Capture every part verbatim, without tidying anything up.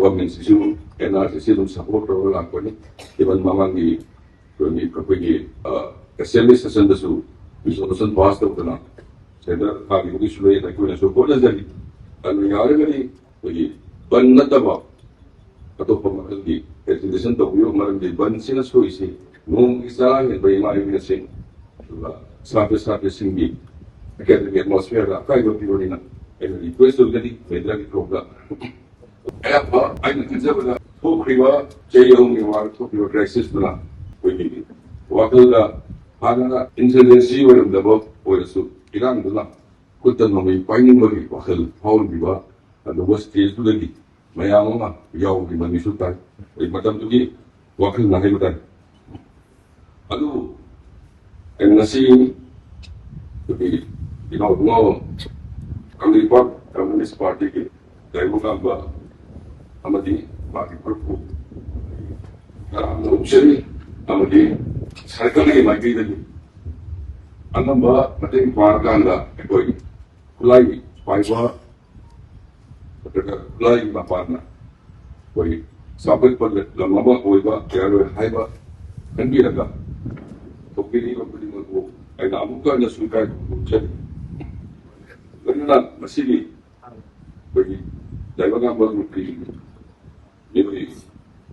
ꯒꯣꯔꯃꯦꯟꯁꯤꯁꯨ and R ꯁꯤꯁꯤ ꯑꯗꯨꯝ support ꯇꯧꯔꯒ ꯂꯥꯛꯄꯅꯤ꯫ ꯏꯚꯟ ꯃꯃꯥꯡꯒꯤ ꯑꯩꯈꯣꯏꯒꯤ, ꯑꯩꯈꯣꯏꯒꯤ ꯑꯦꯁꯦꯝꯕ꯭ꯂꯤ ꯁꯦꯁꯟꯗꯁꯨ ꯔꯤꯖꯣꯂꯨꯁꯟ ꯄꯥꯁ ꯇꯧꯗꯅ ꯁꯦꯟꯇꯔ ꯊꯥꯈꯤꯕꯒꯤꯁꯨ ꯂꯩ꯫ ꯑꯩꯈꯣꯏꯅꯁꯨ ꯍꯣꯠꯅꯖꯔꯤ꯫ ꯑꯗꯨ ꯌꯥꯔꯒꯗꯤ ꯑꯩꯈꯣꯏꯒꯤ ꯕꯟ ꯅꯠꯇꯕ ꯑꯇꯣꯞꯄ ꯃꯈꯜꯒꯤ ꯑꯦꯖꯤꯇꯦꯁꯟ ꯇꯧꯕꯤꯌꯨ꯫ ꯃꯔꯝꯗꯤ ꯕꯟꯁꯤꯅ ꯁꯣꯛꯏꯁꯤ ꯅꯣꯡꯃꯒꯤ ꯆꯔꯥ ꯍꯦꯟꯕ ꯏꯃꯥ ꯏꯕꯦꯜꯁꯤꯡ, ꯑꯗꯨꯒ ꯁꯥꯇ꯭ꯔ ꯁꯥꯇ꯭ꯔꯤꯁꯤꯡꯒꯤ ꯑꯦꯀꯥꯗꯃꯤꯛ ꯑꯦꯠꯃꯣꯁꯐꯤꯌꯔꯗ ꯑꯀꯥꯏꯕ ꯄꯤꯕꯅꯤꯅ ꯑꯩꯅ ꯔꯤꯀ꯭ꯋꯦꯁ ꯇꯧꯖꯔꯤ ꯃꯦꯗꯤꯌꯥꯒꯤ ꯊꯣꯛꯇ꯫ ꯑꯌꯥꯝꯕ ꯑꯩꯅ ꯈꯟꯖꯕꯗ ꯊꯣꯛꯈ꯭ꯔꯤꯕ ꯆꯍꯤ ꯑꯍꯨꯝꯒꯤ ꯃꯃꯥꯡꯗ ꯊꯣꯛꯈꯤꯕ ꯀ꯭ꯔꯥꯏꯁꯤꯁꯇꯨꯅ ꯑꯩꯈꯣꯏꯒꯤ ꯋꯥꯈꯜꯗ ꯍꯥꯟꯅ ꯏꯟꯁꯔꯖꯦꯟꯁꯤ ꯑꯣꯏꯔꯝꯗꯕ ꯑꯣꯏꯔꯁꯨ ꯏꯔꯥꯡꯗꯨꯅ ꯈꯨꯠꯇ ꯅꯣꯡꯃꯩ ꯄꯥꯏꯅꯤꯡꯕꯒꯤ ꯋꯥꯈꯜ ꯐꯥꯎꯍꯟꯕꯤꯕ ꯑꯗꯨꯒ ꯁ꯭ꯇꯦꯖꯇꯨꯗꯒꯤ ꯃꯌꯥꯝ ꯑꯃ ꯌꯥꯎꯕꯒꯤ ꯃꯃꯤꯁꯨ ꯇꯥꯏ꯫ ꯑꯩ ꯃꯇꯝꯗꯨꯒꯤ ꯋꯥꯈꯜꯅ ꯍꯥꯏꯕ ꯇꯥꯏ꯫ ꯑꯗꯨ ꯑꯩ ꯉꯁꯤ ꯑꯩꯈꯣꯏꯒꯤ ꯏꯅꯥꯎ ꯏꯕꯨꯡꯉꯣ ꯀꯪꯂꯩꯄꯥꯛ ꯀꯝꯃꯨꯅꯤꯁ ꯄꯥꯔꯇꯤꯒꯤ ꯂꯩꯕꯥꯛ ꯉꯝꯕ ꯑꯃꯗꯤ ꯃꯥꯒꯤ ꯒ꯭ꯔꯨꯞꯄꯨ ꯇꯔꯥꯝꯅ ꯑꯣꯛꯆꯔꯤ꯫ ꯑꯃꯗꯤ ꯁꯔꯀꯥꯔꯒꯤ ꯃꯥꯏꯀꯩꯗꯒꯤ ꯑꯉꯝꯕ ꯃꯇꯦꯡ ꯄꯥꯡꯉꯀꯥꯟꯗ ꯑꯩꯈꯣꯏ ꯈꯨꯠꯂꯥꯏ ꯄꯥꯏꯕ ꯅꯠꯇ꯭ꯔꯒ ꯈꯨꯠꯂꯥꯏꯒꯤ ꯃꯄꯥꯟꯅ ꯑꯩꯈꯣꯏ ꯆꯥꯎꯈꯠꯄ ꯂꯝ ꯑꯃ ꯑꯣꯏꯕ ꯌꯥꯔꯣꯏ ꯍꯥꯏꯕ ꯈꯟꯕꯤꯔꯒ ꯊꯣꯛꯄꯤꯔꯤꯕ ꯈꯨꯗꯤꯡꯃꯛꯄꯨ ꯑꯩꯅ ꯑꯃꯨꯛꯀ ꯍꯟꯅꯁꯨ ꯏꯀꯥꯏ ꯈꯨꯝꯅꯖꯔꯤ꯫ ꯂꯣꯏꯅꯅ ꯃꯁꯤꯒꯤ ꯑꯩꯈꯣꯏꯒꯤ ꯂꯥꯏꯕꯛ ꯉꯝꯕ ꯒ꯭ꯔꯨꯞꯀꯤ ꯃꯤꯑꯣꯏ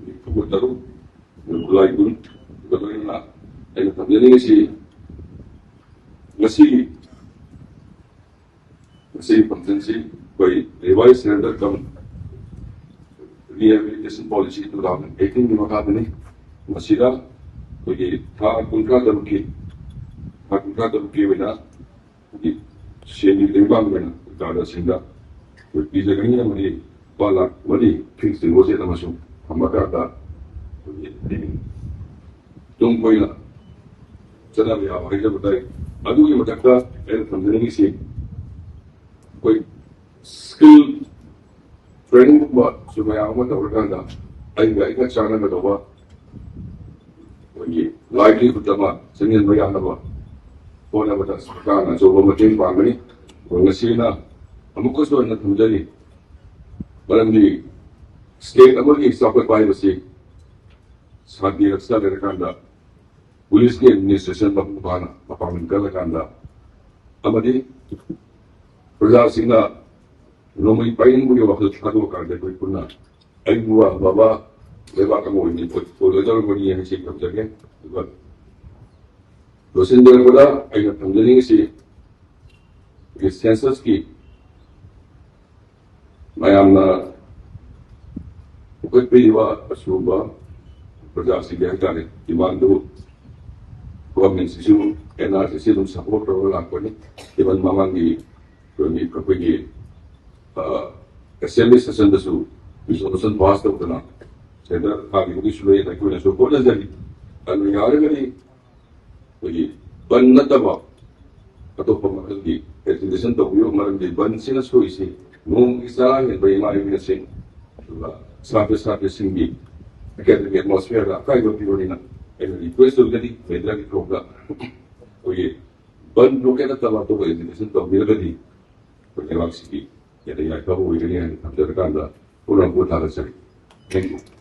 ꯅꯤꯐꯨꯒ ꯇꯔꯨꯛ, ꯈꯨꯠꯂꯥꯏ ꯀꯨꯟ, ꯑꯗꯨꯒ ꯂꯣꯏꯅꯅ ꯑꯩꯅ ꯊꯝꯖꯅꯤꯡꯉꯤꯁꯤ ꯉꯁꯤꯒꯤ ꯃꯁꯤꯒꯤ ꯐꯪꯁꯟꯁꯤ ꯑꯩꯈꯣꯏ ꯔꯤꯚꯥꯏꯁ ꯁꯔꯦꯟꯗꯔ ꯀꯝ ꯔꯤꯍꯦꯕꯤꯂꯤꯇꯦꯁꯟ ꯄꯣꯂꯤꯁꯤ ꯇꯨ ꯊꯥꯎꯖꯟ ꯑꯩꯠꯇꯤꯟꯒꯤ ꯃꯈꯥꯗꯅꯤ꯫ ꯃꯁꯤꯗ ꯑꯩꯈꯣꯏꯒꯤ ꯊꯥ ꯀꯨꯟꯊ꯭ꯔꯥ ꯇꯔꯨꯛꯀꯤ, ꯊꯥ ꯀꯨꯟꯊ꯭ꯔꯥ ꯇꯔꯨꯛꯀꯤ ꯑꯣꯏꯅ ꯑꯩꯈꯣꯏꯒꯤ ꯁꯦꯟꯒꯤ ꯇꯦꯡꯕꯥꯡ ꯑꯣꯏꯅ ꯀꯥꯔꯗꯁꯤꯡꯗ ꯑꯩꯈꯣꯏ ꯄꯤꯖꯒꯅꯤ ꯑꯃꯗꯤ ꯂꯨꯄꯥ ꯂꯥꯈ ꯃꯔꯤ ꯐꯤꯛꯁ ꯗꯤꯄꯣꯖꯤꯠ ꯑꯃꯁꯨꯡ ꯊꯝꯕ ꯀꯥꯔꯗ ꯑꯩꯈꯣꯏꯒꯤ ꯇꯨꯡ ꯀꯣꯏꯅ ꯆꯠꯅꯕ ꯌꯥꯕ ꯍꯥꯏꯖꯕ ꯇꯥꯏ꯫ ꯑꯗꯨꯒꯤ ꯃꯊꯛꯇ ꯑꯩꯅ ꯊꯝꯖꯅꯤꯡꯉꯤꯁꯤ ꯑꯩꯈꯣꯏ ꯁ꯭ꯀꯤꯜ ꯇ꯭ꯔꯦꯅꯤꯡꯒꯨꯝꯕꯁꯨ ꯃꯌꯥꯝ ꯑꯃ ꯇꯧꯔꯀꯥꯟꯗ ꯑꯩꯒ ꯑꯩꯒ ꯆꯥꯟꯅꯒꯗꯧꯕ ꯑꯩꯈꯣꯏꯒꯤ ꯂꯥꯏꯚꯂꯤꯍꯨꯗ ꯑꯃ ꯆꯪꯁꯤꯟꯕ ꯌꯥꯅꯕ ꯍꯣꯠꯅꯕꯗ ꯁꯔꯀꯥꯔꯅ ꯑꯆꯧꯕ ꯃꯇꯦꯡ ꯄꯥꯡꯒꯅꯤ꯫ ꯑꯗꯣ ꯉꯁꯤꯅ ꯑꯃꯨꯛꯀꯁꯨ ꯑꯩꯅ ꯊꯝꯖꯔꯤ, ꯃꯔꯝꯗꯤ ꯁ꯭ꯇꯦꯠ ꯑꯃꯒꯤ ꯆꯥꯎꯈꯠꯄ ꯍꯥꯏꯕꯁꯤ ꯁꯥꯟꯇꯤ ꯔꯛꯁꯥ ꯂꯩꯔꯀꯥꯟꯗ, ꯄꯨꯂꯤꯁꯀꯤ ꯑꯦꯗꯃꯤꯅꯤꯁꯇ꯭ꯔꯦꯁꯟ ꯃꯄꯨꯡ ꯐꯥꯅ ꯃꯄꯥꯡꯒꯜ ꯀꯜꯂꯀꯥꯟꯗ, ꯑꯃꯗꯤ ꯄ꯭ꯔꯖꯥꯁꯤꯡꯅ ꯅꯣꯡꯃꯩ ꯄꯥꯏꯅꯤꯡꯕꯒꯤ ꯋꯥꯈꯜ ꯊꯥꯗꯣꯛꯑꯀꯥꯟꯗ ꯑꯩꯈꯣꯏ ꯄꯨꯟꯅ ꯑꯩꯕꯨ ꯕꯕꯥ ꯂꯩꯕꯥꯛ ꯑꯃ ꯑꯣꯏꯅ ꯑꯣꯏꯒꯗꯧꯔꯕꯅꯤ ꯍꯥꯏꯁꯤ ꯊꯝꯖꯒꯦ꯫ ꯑꯗꯨꯒ ꯂꯣꯏꯁꯤꯟꯖꯔꯛꯄꯗ ꯑꯩꯅ ꯊꯝꯖꯅꯤꯡꯉꯤꯁꯤ, ꯑꯩꯈꯣꯏꯒꯤ ꯁꯦꯟꯁꯁꯀꯤ ꯃꯌꯥꯝꯅ ꯄꯨꯈꯠꯄꯤꯔꯤꯕ ꯑꯁꯤꯒꯨꯝꯕ ꯄ꯭ꯔꯖꯥꯁꯤꯡꯒꯤ ꯍꯥꯏꯇꯥꯔꯦ ꯗꯤꯃꯥꯟꯗꯨ ꯒꯣꯔꯃꯦꯟꯁꯤꯁꯨ ꯑꯦꯟ ꯑꯥꯔ ꯁꯤꯁꯤ ꯑꯗꯨꯝ ꯁꯄꯣꯔꯠ ꯇꯧꯔꯒ ꯂꯥꯛꯄꯅꯤ꯫ ꯏꯚꯟ ꯃꯃꯥꯡꯒꯤ ꯑꯩꯈꯣꯏꯒꯤ ꯑꯩꯈꯣꯏꯒꯤ ꯑꯦꯁꯦꯝꯕ꯭ꯂꯤ ꯁꯦꯁꯟꯗꯁꯨ ꯔꯤꯖꯣꯂꯨꯁꯟ ꯄꯥꯁ ꯇꯧꯗꯅ ꯁꯦꯟꯇꯔ ꯊꯥꯈꯤꯕꯒꯤꯁꯨ ꯂꯩ꯫ ꯑꯩꯈꯣꯏꯅꯁꯨ ꯍꯣꯠꯅꯖꯔꯤ꯫ ꯑꯗꯨ ꯌꯥꯔꯒꯗꯤ ꯑꯩꯈꯣꯏꯒꯤ ꯕꯟ ꯅꯠꯇꯕ ꯑꯇꯣꯞꯄ ꯃꯈꯜꯒꯤ ꯑꯦꯖꯤꯇꯦꯁꯟ ꯇꯧꯕꯤꯌꯨ꯫ ꯃꯔꯝꯗꯤ ꯕꯟꯁꯤꯅ ꯁꯣꯛꯏꯁꯤ ꯅꯣꯡꯃꯒꯤ ꯆꯔꯥ ꯍꯦꯟꯕ ꯏꯃꯥ ꯏꯕꯦꯜꯁꯤꯡ, ꯑꯗꯨꯒ ꯁꯥꯇ꯭ꯔ ꯁꯥꯇ꯭ꯔꯤꯁꯤꯡꯒꯤ ꯑꯦꯀꯥꯗꯃꯤꯛ ꯑꯦꯠꯃꯣꯁꯐꯤꯌꯔꯗ ꯑꯀꯥꯏꯕ ꯄꯤꯕꯅꯤꯅ ꯑꯩꯅ ꯔꯤꯀ꯭ꯋꯦꯁ ꯇꯧꯖꯔꯤ ꯃꯦꯗꯤꯌꯥꯒꯤ ꯊ꯭ꯔꯨꯗ ꯑꯩꯈꯣꯏꯒꯤ ꯕꯟ ꯕ꯭ꯂꯣꯀꯦꯠ ꯅꯠꯇꯕ ꯑꯇꯣꯞꯄ ꯑꯦꯖꯤꯇꯦꯁꯟ ꯇꯧꯕꯤꯔꯒꯗꯤ ꯑꯩꯈꯣꯏ ꯂꯩꯕꯥꯛꯁꯤꯒꯤ ꯍꯦꯟꯅ ꯌꯥꯏꯐꯕ ꯑꯣꯏꯒꯅꯤ ꯍꯥꯏꯅ ꯊꯝꯖꯔꯀꯥꯟꯗ ꯄꯨꯝꯅꯃꯛꯄꯨ ꯊꯥꯒꯠꯆꯔꯤ꯫ Thank you꯫